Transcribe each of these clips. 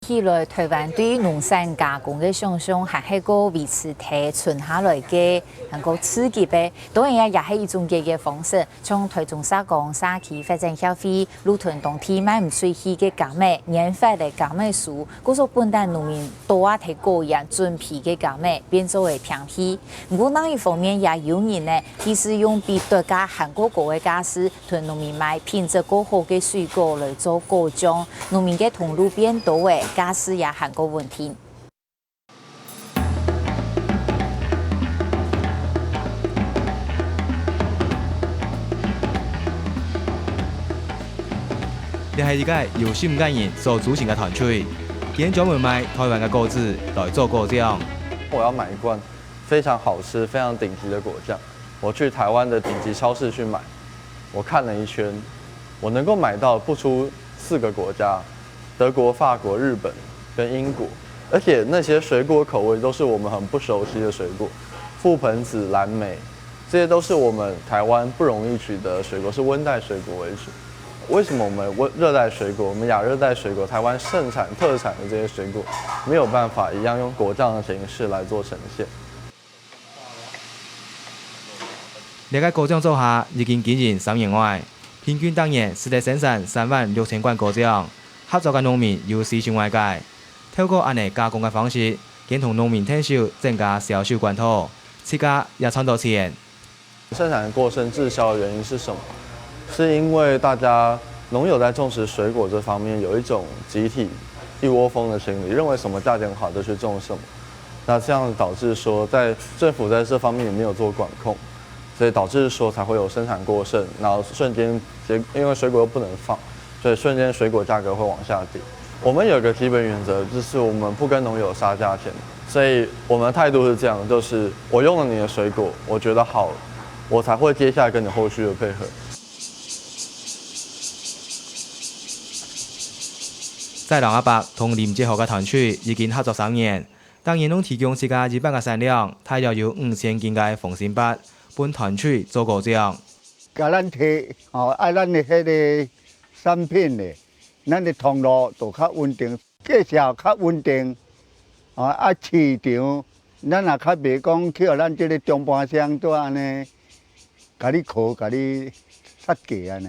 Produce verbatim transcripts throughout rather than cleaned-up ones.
起來，臺灣對農產加工个想像還係過維持在賰下來个，還過刺激个，當然也也係一種解決方式。像臺中石岡社區發展協會，路崙當地賣毋出去个柑仔，研發个柑仔酥，故所分擔農民多啊提果園準備个柑仔，變做个便宜。毋過另一方面也有人呢，其實用比特價還過高个價數， 同農民買品質過好个水果來做果醬，農民个通路變多了，價數也還過穩定。這係一個由十五個人所組成个團隊，佢等專門賣臺灣个果子來做果醬。我要買一罐非常好吃、非常頂級的果醬，我去台灣的頂級超市去买，我看了一圈，我能够买到不出四个国家：德国、法国、日本跟英国。而且那些水果口味都是我们很不熟悉的水果，覆盆子、蓝莓，这些都是我们台湾不容易取得的水果，是温带水果为主。为什么我们温-，热带水果，我们亚热带水果，台湾盛产特产的这些水果，没有办法一样用果酱的形式来做呈现？ 這個果醬組合已經經營三年外，平均逐年使得生產三萬六千罐果醬。合作个農民有四千外個，透過恁仔加工个方式，佢等同農民𢯭手增加銷售管道，自家也賺到錢。生產過剩滯銷的原因是什麼？是因为大家农友在种植水果这方面有一种集体一窝蜂的心理，认为什么价钱好就去种什么。那这样导致说，在政府在这方面也没有做管控，所以导致说才会有生产过剩，然后瞬间结-，因为水果又不能放，所以瞬间水果价格会往下跌。我们有个基本原则，就是我们不跟农友杀价钱，所以我们的态度是这样，就是我用了你的水果，我觉得好，我才会接下来跟你后续的配合。 在龍阿伯同林哲豪个團隊已經合作三年，逐年攏提供自家一半个產量，大約有五千斤个紅心八，分團隊做果醬。甲咱提，吼，愛咱的迄个產品咧，咱的通路就較穩定，價錢較穩定，啊，啊，市場，咱也較袂講去予咱这个中盤商做安尼，甲你考，甲你殺價安尼。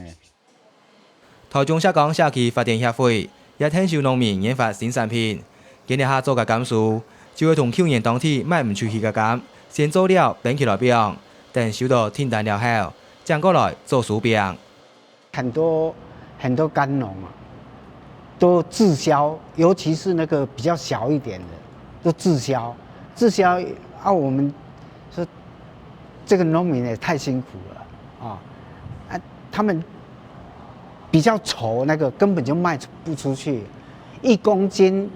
臺中石岡社區發展協會也𢯭手農民研發新產品。今這下做个柑酥，就會同舊年當地賣毋出去个柑，先做料冰起來冰，等收到訂單了後，正過來做酥餅。很多，很多柑農啊，都滯銷，尤其是那個比較小一點的，都滯銷。滯銷啊，我們說這個農民也太辛苦了啊！啊，他們比較醜，那個根本就賣不出去，一公斤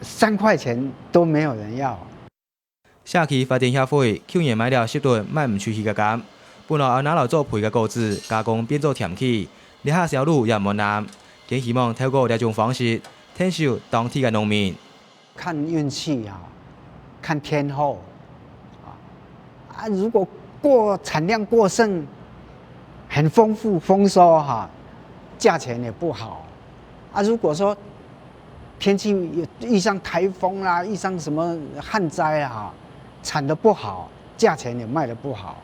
三塊錢都沒有人要。社區發展協會舊年買了十噸賣毋出去个柑，本來愛拿來做皮个果子，加工變做甜柿，這下銷路也無難，佢希望透過這種方式，𢯭手當地个農民。 看運氣啊，看天候啊。啊，如果過，產量過剩，很豐富豐收哈，價錢也不好。啊，如果說天氣有遇上颱風啦，遇上什麼旱災啊，產得不好，價錢也賣得不好。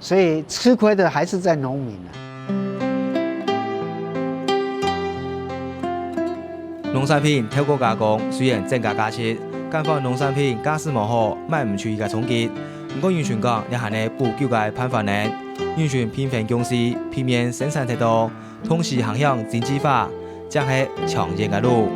所以吃虧的還是在農民啊。農產品透過加工，雖然增加價值，減緩農產品價數無好，賣毋出去个衝擊。毋過，人群講，這還係補救个辦法呢。人群平衡供需，避免生產忒多，同時行向精緻化，正係長遠个路。